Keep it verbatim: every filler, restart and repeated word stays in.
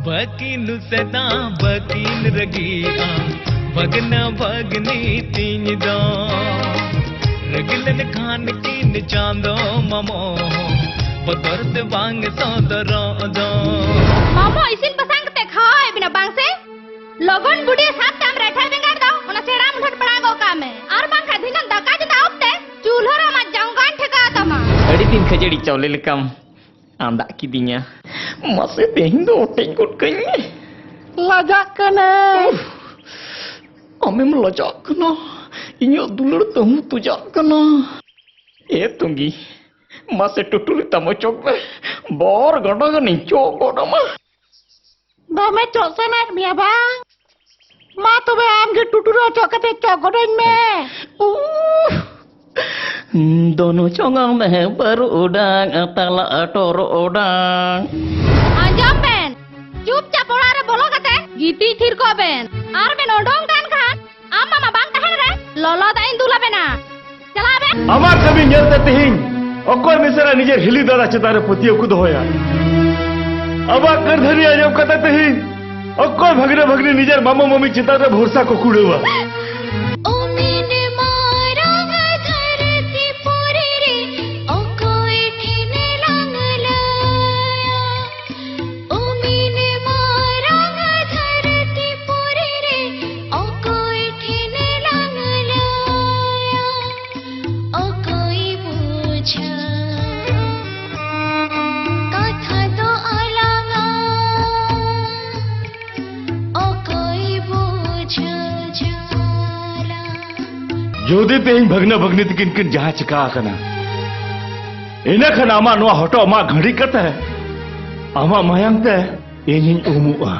ᱵᱟᱹᱠᱤᱱ ᱥᱮᱫᱟ ᱵᱟᱹᱠᱤᱱ ᱨᱟᱹᱜᱤᱜᱼᱟ, ᱵᱷᱟᱹᱜᱽᱱᱟᱹ ᱵᱷᱟᱹᱜᱽᱱᱤ ᱛᱤᱧ ᱫᱚ᱾ ᱨᱟᱹᱜᱤ ᱞᱮᱱᱠᱷᱟᱱ ᱠᱤᱱ ᱪᱟᱸᱫᱚ ᱢᱟᱢᱚ, ᱵᱚᱛᱚᱨ ᱛᱮ ᱵᱟᱝ ᱥᱚᱫᱚᱨᱚᱜ ᱫᱚ᱾ ᱢᱟᱢᱚ ᱤᱥᱤᱱ ᱵᱟᱥᱟᱝ ᱠᱟᱛᱮ ᱠᱷᱟᱣᱟᱣᱮᱫ ᱵᱤᱱᱟ ᱵᱟᱝ ᱥᱮ? ᱞᱚᱜᱚᱱ ᱵᱩᱰᱤ ᱥᱟᱵ ᱛᱟᱢ ᱨᱮᱴᱷᱟ ᱵᱮᱸᱜᱟᱲ ᱫᱚ, ᱚᱱᱟ ᱥᱮᱬᱟ ᱢᱩᱴᱷᱟᱹᱱ ᱯᱟᱲᱟᱜ ᱜᱚᱜ ᱠᱟᱜ ᱢᱮ᱾ ᱟᱨ ᱵᱟᱝᱠᱷᱟᱱ ᱫᱷᱤᱱᱟᱹᱝ ᱫᱟᱠᱟ ᱪᱚᱸᱫᱟ ᱚᱠᱛᱮ ᱪᱩᱞᱦᱟᱹ ᱨᱮ ᱟᱢᱟᱜ ᱡᱟᱸᱜᱟᱧ ᱴᱷᱮᱠᱟᱣ ᱛᱟᱢᱟ᱾ ᱟᱹᱰᱤ ᱫᱤᱱ ᱠᱷᱟᱹᱡᱟᱹᱲᱤ ᱪᱟᱣᱞᱮ ᱞᱮᱠᱟᱢ ᱟᱸᱫᱟᱜ ᱠᱤᱫᱤᱧᱟ᱾ ᱢᱟᱥᱮ ᱛᱮᱦᱮᱧ ᱫᱚ ᱚᱴᱮᱡ ᱜᱚᱫ ᱠᱟᱹᱧ ᱢᱮ᱾ ᱞᱟᱡᱟᱜ ᱠᱟᱱᱟᱹᱧ᱾ ᱩᱯᱷ, ᱟᱢᱮᱢ ᱞᱟᱡᱟᱜ ᱠᱟᱱᱟ? ᱤᱧᱟᱹᱜ ᱫᱩᱞᱟᱹᱲ ᱛᱟᱹᱦᱩ ᱛᱩᱡᱟᱜ ᱠᱟᱱᱟ᱾ ᱮ ᱛᱩᱝᱜᱤ, ᱢᱟᱥᱮ ᱴᱩᱴᱩᱨᱤ ᱛᱟᱢ ᱚᱪᱚᱜ ᱢᱮ᱾ ᱵᱚᱨ ᱜᱟᱰᱟ ᱜᱟᱱᱤᱧ ᱪᱚᱜ ᱜᱚᱫ ᱟᱢᱟ᱾ ᱫᱚᱢᱮ ᱪᱚᱜ ᱥᱟᱱᱟᱭᱮᱫ ᱢᱮᱭᱟ ᱵᱟᱝ? ᱢᱟ ᱛᱚᱵᱮ ᱟᱢ ᱜᱮ ᱴᱩᱴᱩᱨᱤ ᱚᱪᱚᱜ ᱠᱟᱛᱮ ᱪᱚᱜ ᱜᱚᱫᱟᱹᱧ ᱢᱮ᱾ ᱩᱦ! ᱫᱚᱱᱚ ᱪᱚᱝᱟ ᱢᱮ ᱵᱟᱹᱨᱩ ᱰᱟᱝ, ᱛᱟᱞᱟ ᱴᱚᱨᱚ ᱰᱟᱝ᱾ ᱟᱸᱡᱚᱢ ᱵᱮᱱ, ᱪᱩᱯᱪᱟᱯ ᱚᱲᱟᱜ ᱨᱮ ᱵᱚᱞᱚ ᱠᱟᱛᱮ ᱜᱤᱛᱤᱡ ᱛᱷᱤᱨ ᱠᱚᱜ ᱵᱮᱱ᱾ ᱟᱨ ᱵᱮᱱ ᱳᱰᱳᱝ ᱠᱟᱱ ᱠᱷᱟᱱ ᱟᱢ ᱢᱟᱢᱟ ᱵᱟᱝ ᱛᱟᱦᱮᱱ ᱨᱮ ᱞᱚᱞᱚ ᱫᱟᱜ ᱤᱧ ᱫᱩᱞ ᱟᱵᱮᱱᱟ᱾ ᱪᱟᱞᱟᱜ ᱵᱮᱱ᱾ ᱟᱢᱟᱜ ᱠᱟᱹᱢᱤ ᱧᱮᱞᱛᱮ ᱛᱮᱦᱮᱧ ᱚᱠᱚᱭ ᱢᱤᱥᱨᱟ ᱱᱤᱡᱮᱨ ᱦᱤᱞᱤ ᱫᱟᱫᱟ ᱪᱮᱛᱟᱱ ᱨᱮ ᱯᱟᱹᱛᱭᱟᱹᱣ ᱠᱚ ᱫᱚᱦᱚᱭᱟ? ᱟᱢᱟᱜ ᱠᱟᱹᱨᱫᱷᱟᱹᱱᱤ ᱟᱸᱡᱚᱢ ᱠᱟᱛᱮ ᱛᱮᱦᱮᱧ ᱚᱠᱚᱭ ᱵᱷᱟᱹᱜᱽᱱᱟᱹ ᱵᱷᱟᱹᱜᱽᱱᱤ ᱱᱤᱡᱮᱨ ᱢᱟᱢᱟ ᱢᱟᱹᱢᱤ ᱪᱮᱛᱟᱱ ᱨᱮ ᱵᱷᱚᱨᱥᱟ ᱠᱚ ᱠᱩᱲᱟᱹᱣᱟ? ᱩᱢᱤᱱ ᱢᱟᱨᱟᱝ ᱫᱷᱟᱹᱨᱛᱤ ᱯᱩᱨᱤ ᱨᱮ ᱚᱠᱚᱭ ᱴᱷᱮᱱ ᱞᱟᱝ ᱞᱟᱹᱭᱟ? ᱩᱢᱤᱱ ᱢᱟᱨᱟᱝ ᱫᱷᱟᱹᱨᱛᱤ ᱯᱩᱨᱤ ᱨᱮ ᱚᱠᱚᱭ ᱴᱷᱮᱱ ᱞᱟᱝ ᱞᱟᱹᱭᱟ? ᱚᱠᱚᱭ ᱵᱩᱡᱷᱟᱹᱣ ᱠᱟᱛᱷᱟ ᱫᱚ ᱟᱞᱟᱝᱟ? ᱚᱠᱚᱭ ᱵᱩᱡᱷᱟᱹᱣ ᱡᱟᱞᱟ? ᱡᱩᱫᱤ ᱛᱮᱦᱮᱧ ᱵᱷᱟᱹᱜᱽᱱᱟᱹ ᱵᱷᱟᱹᱜᱽᱱᱤ ᱛᱟᱹᱠᱤᱱ ᱠᱤᱱ ᱡᱟᱦᱟᱸ ᱪᱤᱠᱟ ᱟᱠᱟᱱᱟ, ᱤᱱᱟᱹ ᱠᱷᱟᱱ ᱟᱢᱟᱜ ᱱᱚᱣᱟ ᱦᱚᱴᱚᱜ ᱢᱟᱜ ᱜᱷᱟᱹᱲᱤ ᱠᱟᱛᱮ ᱟᱢᱟᱜ ᱢᱟᱭᱟᱢ ᱛᱮ ᱤᱧᱤᱧ ᱩᱢᱩᱜᱼᱟ᱾